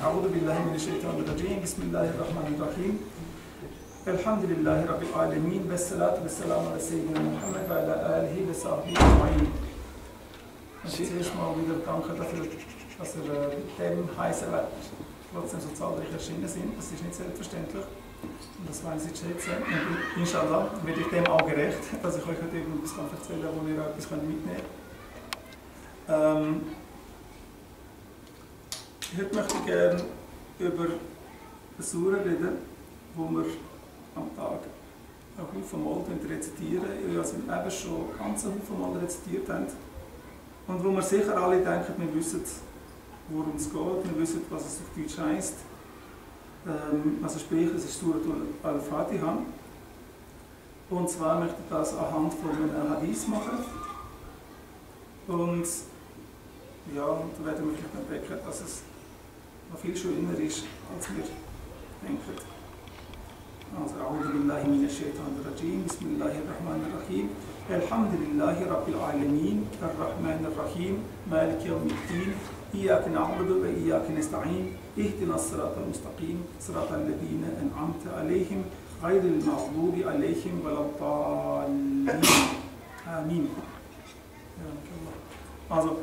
أعوذ بالله من الشيطان الرجيم بسم الله الرحمن الرحيم الحمد لله رب العالمين والصلاة والسلام على سيدنا Muhammad وعلى آله وصحبه أجمعين. Zuerst mal wieder danke dafür, dass ihr dem heißen Wert trotzdem so zahlreich erschienen sind. Das ist nicht selbstverständlich. Und das weiß ich zu schätzen. Und inshallah werde ich dem auch gerecht, dass ich euch heute etwas erzählen kann, wo ihr etwas mitnehmen könnt. Heute möchte ich gerne über eine Sura reden, die wir am Tag einen Haufen Mal rezitieren, also eben schon einen ganzen Haufen Mal rezitiert haben. Und wo wir sicher alle denken, wir wissen, worum es geht, wir wissen, was es auf Deutsch heisst. Also sprich, es ist Surat al-Fatiha. Und zwar möchte ich das anhand von einem Hadith machen. Und ja, da werden wir vielleicht entdecken, dass es noch viel schöner ist, als wir denken. Also, A'udhu billahi minash shaitanir rajim, Bismillahirrahmanir rahim, Alhamdulillahi rabbil alamin, Ar-Rahmanir rahim, Malik yawmiddin, Iyyaka na'budu wa iyyaka nasta'in, Ihdinas siratal mustaqim, Siratal ladina an'amta alayhim, Ghayril maghdubi alayhim waladdallin. Amin. Also,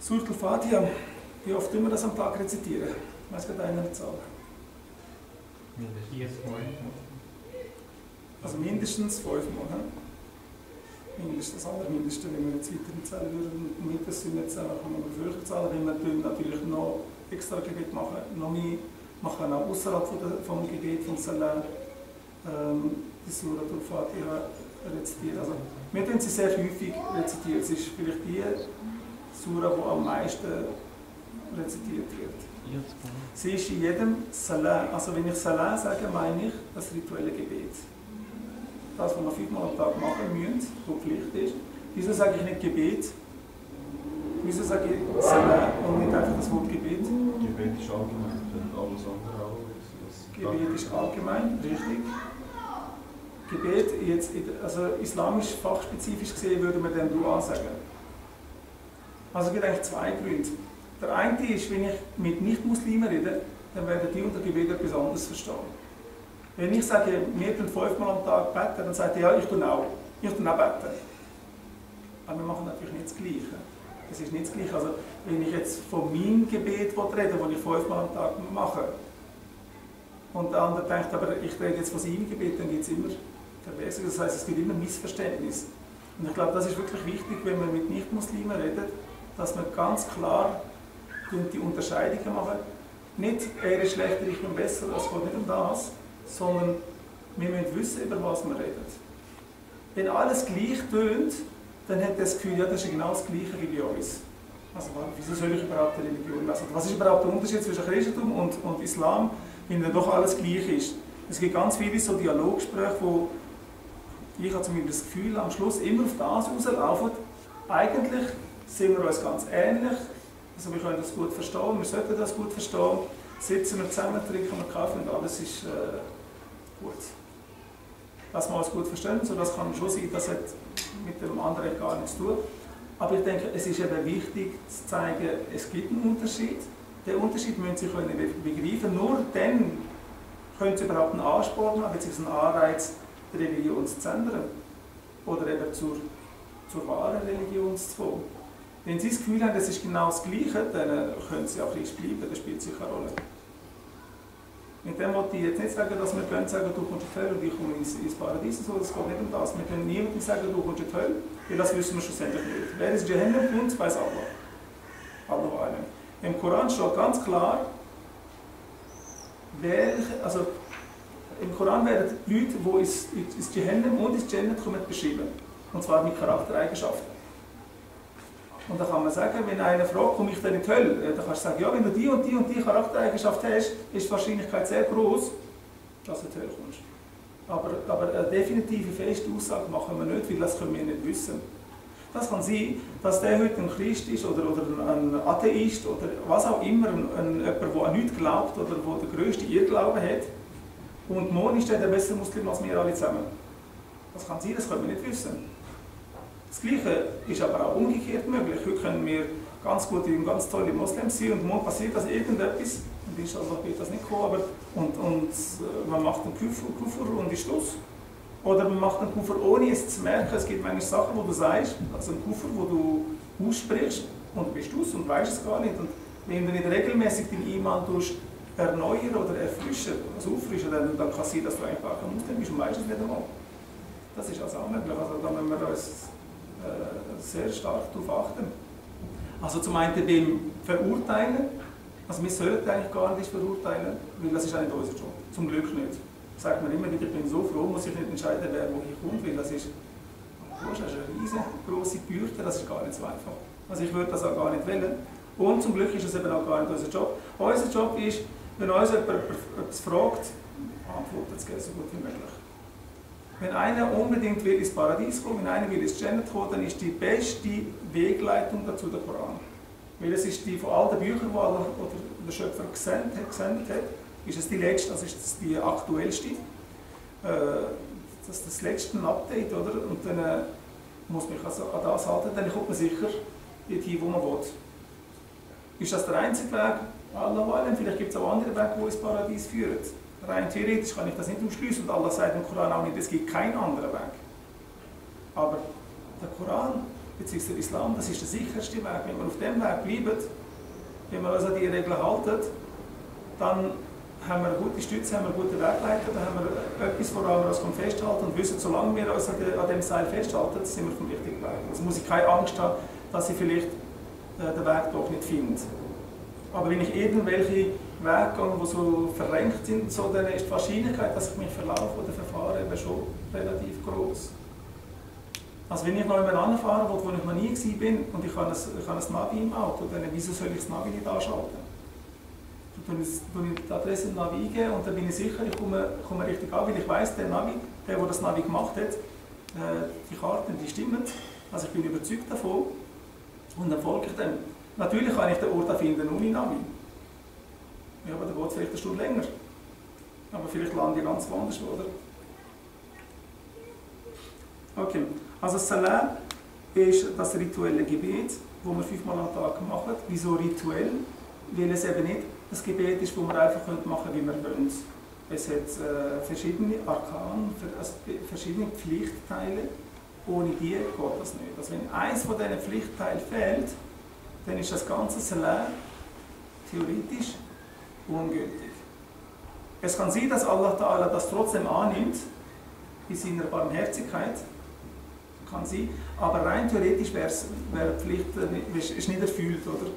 Surat al-Fatiha, wie oft tun wir das am Tag rezitieren? Weiß gerade einer eine Zahl? Also mindestens 5 Mal. Mindestens, das allermindeste, wenn wir jetzt weiter zählen würden. Mindestens sind wir jetzt einfach noch eine höhere Zahl, wenn wir natürlich noch extra Gebet machen, noch mehr machen, auch außerhalb vom Gebet von Salah, die Surat al-Fatiha rezitieren. Also, wir tun sie sehr häufig rezitieren. Es ist vielleicht die Sura, die am meisten rezitiert wird. Sie ist in jedem Salah, also wenn ich Salah sage, meine ich das rituelle Gebet. Das, was wir 5-mal am Tag machen müssen, was Pflicht ist. Wieso sage ich nicht Gebet? Wieso sage ich Salah und nicht einfach das Wort Gebet? Gebet ist allgemein, alles andere auch. Gebet ist allgemein, richtig. Gebet, jetzt, also islamisch fachspezifisch gesehen, würde man dem Dua sagen. Also es gibt eigentlich 2 Gründe. Der eine ist, wenn ich mit Nicht-Muslimen rede, dann werden die unter Gebet etwas anderes verstehen. Wenn ich sage, wir tun 5-mal am Tag beten, dann sagt er, ja, ich tue auch beten. Aber wir machen natürlich nicht das Gleiche. Es ist nicht das Gleiche. Also, wenn ich jetzt von meinem Gebet rede, das ich 5-mal am Tag mache, und der andere denkt, aber ich rede jetzt von seinem Gebet, dann gibt es immer Verwechslung. Das heisst, es gibt immer Missverständnis. Und ich glaube, das ist wirklich wichtig, wenn wir mit Nicht-Muslimen reden, dass wir ganz klar die Unterscheidungen machen. Nicht, er ist schlechter, ich bin besser, es geht nicht um das, sondern wir müssen wissen, über was wir reden. Wenn alles gleich tönt, dann hat er das Gefühl, ja, das ist genau das Gleiche wie bei uns. Also, wieso soll ich überhaupt eine Religion lesen? Was ist überhaupt der Unterschied zwischen Christentum und Islam, wenn dann doch alles gleich ist? Es gibt ganz viele so Dialoggespräche, wo ich habe zumindest das Gefühl, am Schluss immer auf das rauslaufen. Eigentlich sind wir uns ganz ähnlich. Also wir können das gut verstehen, wir sollten das gut verstehen. Sitzen wir zusammen, trinken wir Kaffee und alles ist gut. Dass wir uns gut verstehen, so das kann schon sein, das hat mit dem anderen gar nichts zu tun. Aber ich denke, es ist eben wichtig zu zeigen, es gibt einen Unterschied. Den Unterschied müssen Sie begreifen. Nur dann können Sie überhaupt einen Ansporn haben, beziehungsweise einen Anreiz, die Religion zu ändern. Oder eben zur wahren Religion zu kommen. Wenn Sie das Gefühl haben, es ist genau das Gleiche, dann können Sie auch Christ bleiben, das spielt sicher eine Rolle. Mit dem wollte ich jetzt nicht sagen, dass wir können sagen, du kommst in die Hölle und ich komme ins Paradies. So, das geht nicht um das. Wir können niemandem sagen, du kommst in die Hölle, weil das wissen wir schlussendlich nicht. Wer ins Jahannam kommt, weiß Allah. Allah einem. Im Koran steht ganz klar, also im Koran werden die Leute, die ins Jahannam und ins Jannat kommen, beschrieben. Und zwar mit Charaktereigenschaften. Und da kann man sagen, wenn einer fragt, komme ich denn in die Hölle? Dann kannst du sagen, ja, wenn du die und die und die Charaktereigenschaft hast, ist die Wahrscheinlichkeit sehr groß, dass du in die Hölle kommst. Aber eine definitive, feste Aussage machen wir nicht, weil das können wir nicht wissen. Das kann sein, dass der heute ein Christ ist oder ein Atheist oder was auch immer, jemand, der an nichts glaubt oder der den grössten Irrglauben hat. Und morgen ist der bessere Muslim als wir alle zusammen. Das kann sein, das können wir nicht wissen. Das Gleiche ist aber auch umgekehrt möglich. Heute können wir ganz gute und ganz tolle Moslems sind und morgen passiert das irgendetwas, und inshallah wird das nicht kommen, aber man macht einen Kufr und ist los. Oder man macht einen Kufr ohne es zu merken. Es gibt manchmal Sachen, wo du sagst, also einen Kufr, wo du aussprichst und du bist aus und weißt es gar nicht. Und wenn du nicht regelmäßig den Iman erneuern oder erfrischen, also auffrischen, dann kann es sein, dass du einfach ein Muslim bist und weißt es nicht einmal. Das ist also auch möglich. Also da müssen wir uns sehr stark darauf achten. Also zum einen beim Verurteilen, also wir sollten eigentlich gar nicht verurteilen, weil das ist auch nicht unser Job. Zum Glück nicht. Sagt man immer wieder, ich bin so froh, muss ich nicht entscheiden, wer woher kommt, weil das ist eine riesengroße Bürde, das ist gar nicht so einfach. Also ich würde das auch gar nicht wählen. Und zum Glück ist es eben auch gar nicht unser Job. Unser Job ist, wenn uns jemand etwas fragt, antwortet es so gut wie möglich. Wenn einer unbedingt will ins Paradies kommen, wenn einer will ins Jannat kommen, dann ist die beste Wegleitung dazu der Koran. Weil es ist die von all den Büchern, die Allah oder der Schöpfer gesendet hat, ist es die letzte, also ist es die aktuellste. Das ist das letzte Update, oder? Und dann muss man sich also an das halten, dann kommt man sicher dorthin, wo man will. Ist das der einzige Weg? Allahu Alam, vielleicht gibt es auch andere Wege, die ins Paradies führen. Rein theoretisch kann ich das nicht ausschließen und Allah sagt im Koran auch nicht, es gibt keinen anderen Weg. Aber der Koran bzw. der Islam, das ist der sicherste Weg. Wenn wir auf dem Weg bleiben, wenn wir also die Regeln halten, dann haben wir eine gute Stütze, haben wir einen guten Wegleiter, dann haben wir etwas, woran wir uns festhalten und wissen, solange wir uns an dem Seil festhalten, sind wir vom richtigen Weg. Also muss ich keine Angst haben, dass ich vielleicht den Weg doch nicht finde. Aber wenn ich irgendwelche Wege gehe, die so verrenkt sind, so, dann ist die Wahrscheinlichkeit, dass ich mich verlaufe oder verfahre, eben schon relativ groß. Also wenn ich noch jemanden anfahren will, wo ich noch nie war und ich habe ein Navi im Auto, dann wieso soll ich das Navi nicht anschalten? Dann tue ich die Adresse im Navi eingeben und dann bin ich sicher, ich komme richtig an, weil ich weiss, der das Navi gemacht hat, die Karten, die stimmen. Also ich bin überzeugt davon und dann folge ich dem. Natürlich kann ich den Ort finden ohne Navi. Ja, aber dann geht es vielleicht eine Stunde länger. Aber vielleicht lande ich ganz woanders, oder? Okay, also Salah ist das rituelle Gebet, das wir 5-mal am Tag machen. Wieso rituell? Weil es eben nicht das Gebet ist, das wir einfach machen können, wie wir wollen. Es hat verschiedene Arkan, also verschiedene Pflichtteile. Ohne die geht das nicht. Also wenn eines von diesen Pflichtteilen fehlt, dann ist das ganze Salah theoretisch ungültig. Es kann sein, dass Allah Ta'ala das trotzdem annimmt, in seiner Barmherzigkeit, kann sein, aber rein theoretisch wäre die Pflicht ist nicht erfüllt, oder?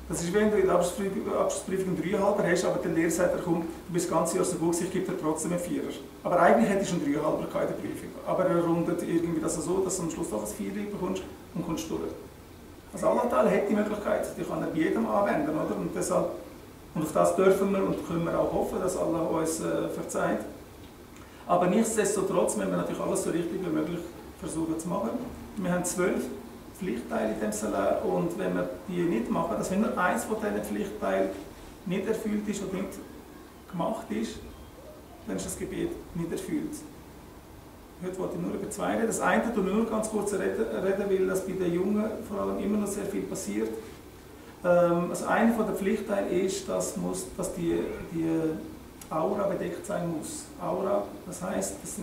Das ist, wenn du in der Abschlussprüfung 3,5 hast, aber der Lehrer sagt, komm, du bist das ganze Jahr so gut, ich gebe dir trotzdem einen 4er. Aber eigentlich hättest du einen 3,5er in der Prüfung. Aber er rundet irgendwie das so, dass du am Schluss doch ein 4er bekommst und kommst durch. Also Allah Ta'ala hat die Möglichkeit, die kann er bei jedem anwenden, oder? Und auf das dürfen wir und können wir auch hoffen, dass Allah uns verzeiht. Aber nichtsdestotrotz müssen wir natürlich alles so richtig wie möglich versuchen zu machen. Wir haben 12 Pflichtteile in dem Salah und wenn wir die nicht machen, dass wenn nur eins von diesen Pflichtteilen nicht erfüllt ist oder nicht gemacht ist, dann ist das Gebet nicht erfüllt. Heute wollte ich nur über 2 reden. Das eine tue ich nur ganz kurz reden, weil das bei den Jungen vor allem immer noch sehr viel passiert. Also eine der Pflichtteile ist, dass die Aura bedeckt sein muss. Aura, das heisst, das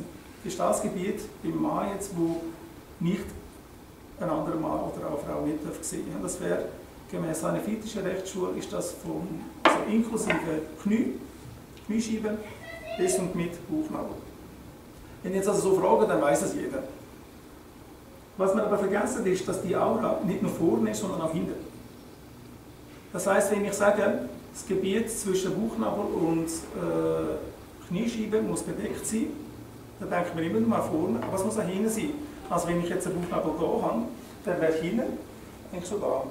ist das Gebiet beim Mann jetzt, wo nicht ein anderer Mann oder eine Frau nicht sehen darf. Das wäre gemäß hanefitischen Rechtsschule ist das also inklusive Kniescheiben bis und mit Bauchnabel. Wenn ich jetzt also so frage, dann weiß das jeder. Was man aber vergessen ist, dass die Aura nicht nur vorne ist, sondern auch hinten. Das heisst, wenn ich sage, das Gebiet zwischen Bauchnabel und Kniescheibe muss bedeckt sein, dann denkt man immer nur mal vorne, aber es muss auch hinten sein. Also wenn ich jetzt einen Bauchnabel hier habe, dann wäre hinten, denke ich so da.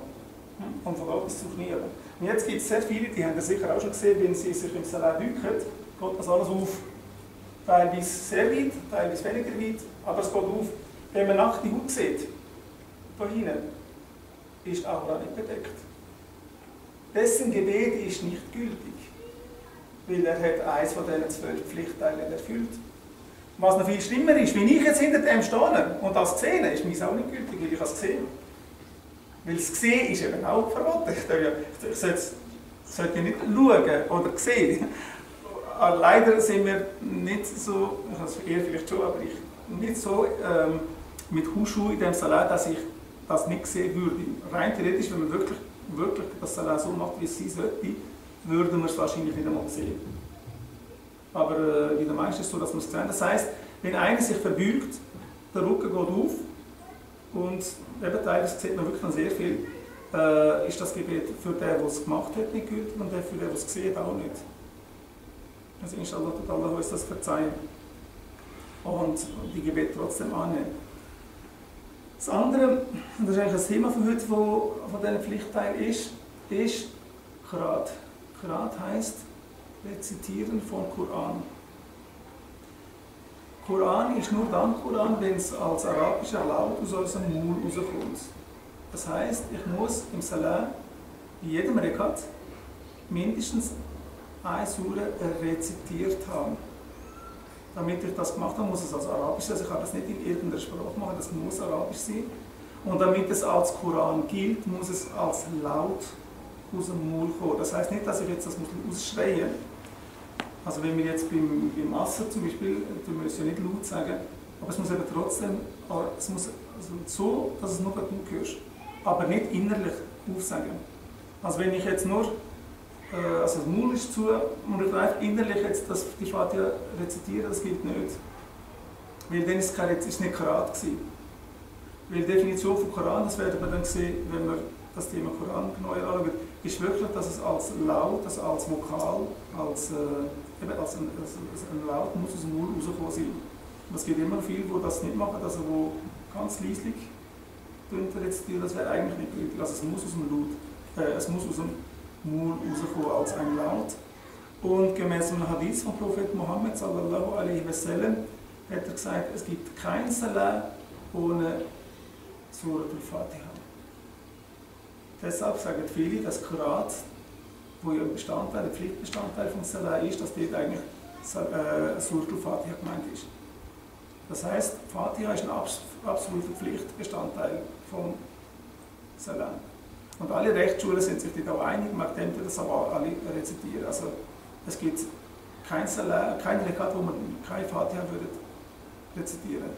Und von da bis zu Knie. Und jetzt gibt es sehr viele, die haben das sicher auch schon gesehen, wenn sie sich im Salat bücken, geht das alles auf. Teilweise sehr weit, teilweise weniger weit, aber es geht auf. Wenn man nachts die Haut sieht, hier hinten, ist die Aura nicht bedeckt. Dessen Gebet ist nicht gültig, weil er hat eines von diesen 12 Pflichtteilen erfüllt. Was noch viel schlimmer ist, wenn ich jetzt hinter dem stehe und das sehe, ist meins auch nicht gültig, weil ich es gesehen habe. Weil das Sehen ist eben auch verboten. Ich sollte ja nicht schauen oder sehen. Leider sind wir nicht so, also eher vielleicht schon, aber ich nicht so mit Huschu in dem Salat, dass ich das nicht sehen würde. Rein theoretisch, wenn man wirklich das Salat so macht, wie es sein sollte, würden wir es wahrscheinlich nicht einmal sehen. Aber wie der meiste ist es so, dass man es sehen. Das heisst, wenn einer sich verbeugt, der Rücken geht auf und eben teilweise sieht man wirklich dann sehr viel, ist das Gebet für den, der es gemacht hat, nicht gültig und für den, der es gesehen hat, auch nicht. Also inshallah tut Allah uns das verzeihen und die Gebet trotzdem annehmen. Das andere, und das ist eigentlich das Thema von heute, von diesem Pflichtteil ist Qiraat. Qiraat heisst Rezitieren von Koran. Koran ist nur dann Koran, wenn es als arabischer Laut aus unserem Mund rauskommt. Das heisst, ich muss im Salat in jedem Rekat mindestens eine Sure rezitiert haben. Damit ich das gemacht habe, muss es als Arabisch sein. Also ich kann das nicht in irgendeiner Sprache machen, das muss Arabisch sein. Und damit es als Koran gilt, muss es als Laut aus dem Mund kommen. Das heisst nicht, dass ich jetzt das ausschreien muss. Also wenn wir jetzt beim Asser zum Beispiel, wir müssen ja nicht laut sagen, aber es muss eben trotzdem, es muss so, dass es nur du hörst, aber nicht innerlich aufsagen. Also wenn ich jetzt nur, also das Mund ist zu und ich einfach innerlich jetzt die Fatiha rezitiere, das gilt nicht. Weil dann ist es nicht Qiraat gewesen. Weil die Definition von Koran, das werden wir dann sehen, wenn wir das Thema Koran genauer anschauen, ist wirklich, dass es als Laut, also als Vokal, als ein Laut muss aus dem Mund rauskommen sein. Und es gibt immer viele, die das nicht machen, also die ganz leislich rezitieren, das wäre eigentlich nicht gültig. Also es muss aus dem Mund rauskommen als ein Laut. Und gemäß dem Hadith vom Prophet Mohammed sallallahu alaihi wasallam hat er gesagt, es gibt kein Salat ohne Surat al-Fatiha. Deshalb sagen viele, dass Qiraat, wo ja ein Pflichtbestandteil vom Salat ist, dass dort eigentlich Surat al-Fatiha gemeint ist. Das heisst, Fatiha ist ein absoluter Pflichtbestandteil vom Salat. Und alle Rechtsschulen sind sich dort auch einig, man könnte das auch alle rezitieren. Also es gibt kein Salat, kein Rekat, wo man keine Fatiha würde rezitieren.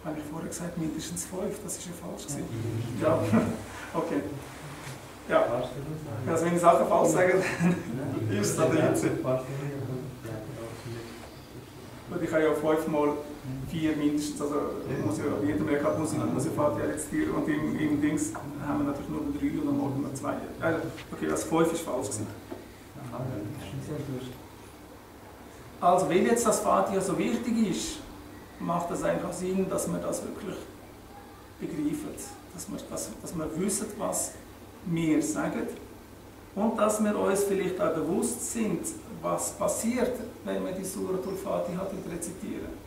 Habe ich vorher gesagt, mindestens 5, das ist ja falsch gewesen. Ja, okay. Ja, also wenn ich Sachen falsch sage, dann ist es an der Hitze. Und ich habe ja 5 mal 4 mindestens, also muss ja, bei jedem Rekat muss ich Fatiha rezitieren und im Dings haben wir natürlich nur 3 und am Morgen noch 2. Okay, das 5 ist falsch gewesen. Also, weil jetzt das Fatiha so wichtig ist, macht es einfach Sinn, dass wir das wirklich begreifen, dass wir wissen, was wir sagen und dass wir uns vielleicht auch bewusst sind, was passiert, wenn wir die Surat al-Fatiha rezitieren.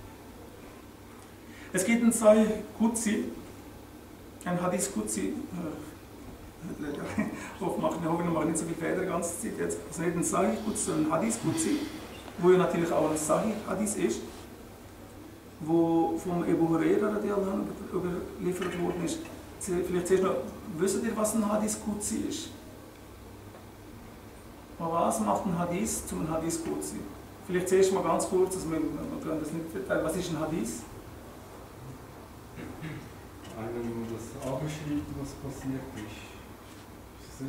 Es gibt einen Sahih Qudsi, ein Hadith Qudsi, ich hoffe, wir machen nicht so viel Fehler die ganze Zeit jetzt, also nicht ein Sahih Qudsi, sondern ein Hadith Qudsi, wo ja natürlich auch ein Sahih Hadith ist, wo vom Ebu Huraira überliefert worden ist. Vielleicht zuerst noch, wisst ihr, was ein Hadith Qudsi ist? Was macht ein Hadith zum Hadith Qudsi? Vielleicht zuerst mal ganz kurz, also wir können das nicht verteilen. Was ist ein Hadith? Einem das abschreibt, was passiert ist.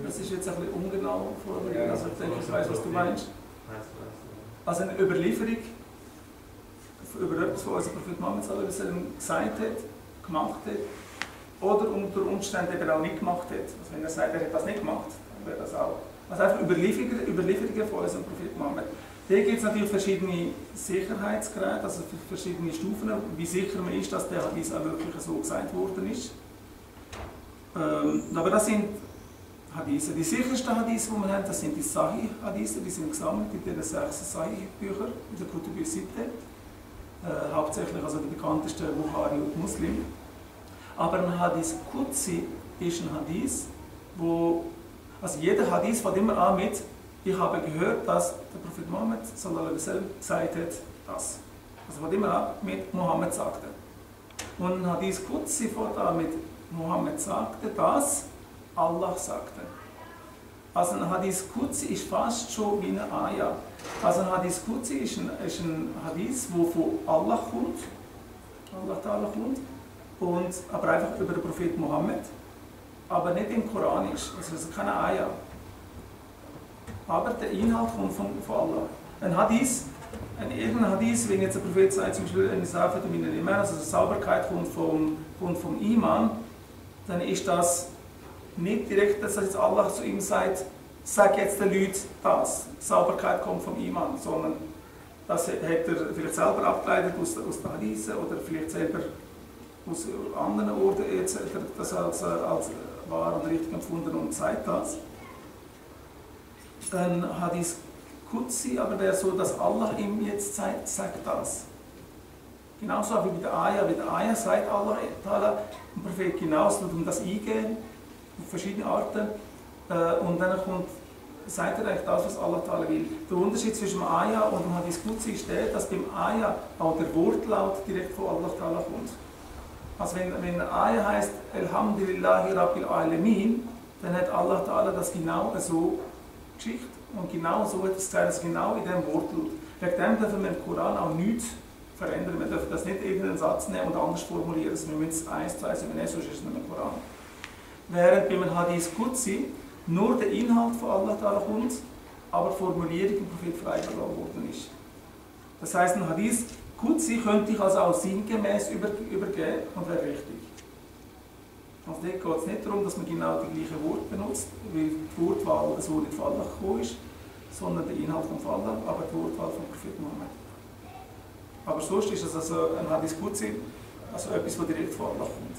Das ist jetzt ein bisschen ungenau formuliert, also ich denke, ich weiß, was du meinst. Also eine Überlieferung über etwas, was unser Prophet Muhammad gesagt hat, gemacht hat oder unter Umständen eben auch nicht gemacht hat. Also wenn er sagt, er hat das nicht gemacht, dann wäre das auch. Also einfach Überlieferungen von unserem Prophet Muhammad. Hier gibt es natürlich verschiedene Sicherheitsgrade, also verschiedene Stufen, wie sicher man ist, dass der Hadith auch wirklich so gesagt worden ist. Aber das sind Hadithe. Die sichersten Hadithe, die wir haben, das sind die Sahih-Hadithe, die sind gesammelt in den 6 Sahih-Büchern, in der Kutub al-Sitte. Hauptsächlich also die bekanntesten Bukhari und Muslim. Aber ein Hadith Qudsi ist ein Hadith, wo, also jeder Hadith fängt immer an mit, ich habe gehört, dass der Prophet Muhammad sallallahu alaihi wasallam gesagt hat, das. Also fängt immer an mit Muhammad sagte. Und ein Hadith Qudsi fängt an mit Muhammad sagte das Allah sagte. Also ein Hadith Qudsi ist fast schon wie eine Ayah. Also ein Hadith Qudsi ist ein Hadith, der von Allah kommt, Allah Ta'ala kommt, aber einfach über den Prophet Mohammed, aber nicht im Koran ist, also es ist keine Ayah. Aber der Inhalt kommt von Allah. Ein Hadith, irgendein Hadith, wenn jetzt der Prophet sagt, zum Beispiel eine Safa min al-Iman, also die Sauberkeit kommt vom Iman, dann ist das nicht direkt, dass jetzt Allah zu ihm sagt, sag jetzt den Leuten das, Sauberkeit kommt vom Iman, sondern das hat er vielleicht selber abgeleitet aus den Hadithen oder vielleicht selber aus anderen Orten jetzt hat er das als wahr und richtig empfunden und sagt das. Ein Hadith Qudsi aber wäre so, dass Allah ihm jetzt sagt das. Genauso wie bei der Ayah. Bei der Ayah sagt Allah dem Prophet genau, es wird um das eingehen, auf verschiedene Arten. Und dann sagt er eigentlich das, was Allah will. Der Unterschied zwischen dem Ayah und dem Hadith Qudsi ist der, dass beim Ayah auch der Wortlaut direkt von Allah kommt. Also wenn eine Ayah heißt Alhamdulillahi Rabbil Alamin, dann hat Allah das genau so Geschichte und genau so hat es gesagt, also genau in diesem Wortlaut. Wegen dem dürfen wir im Koran auch nichts verändern. Wir dürfen das nicht irgendeinen Satz nehmen und anders formulieren. Also wir müssen es 1 zu 1 übernehmen, sonst ist es nicht mehr im Koran. Während beim Hadith Qudsi nur der Inhalt von Allah kommt, aber die Formulierung im Prophet freigelassen worden ist. Das heisst, ein Hadith Qudsi könnte ich also auch sinngemäß übergeben und wäre richtig. Also dort geht es nicht darum, dass man genau die gleichen Worte benutzt, wie die Wortwahl so nicht von Allah gekommen ist, sondern der Inhalt von Allah, aber die Wortwahl vom Prophet Mohammed. Aber sonst ist es also ein Hadith Qudsi, also etwas, das direkt von Allah kommt.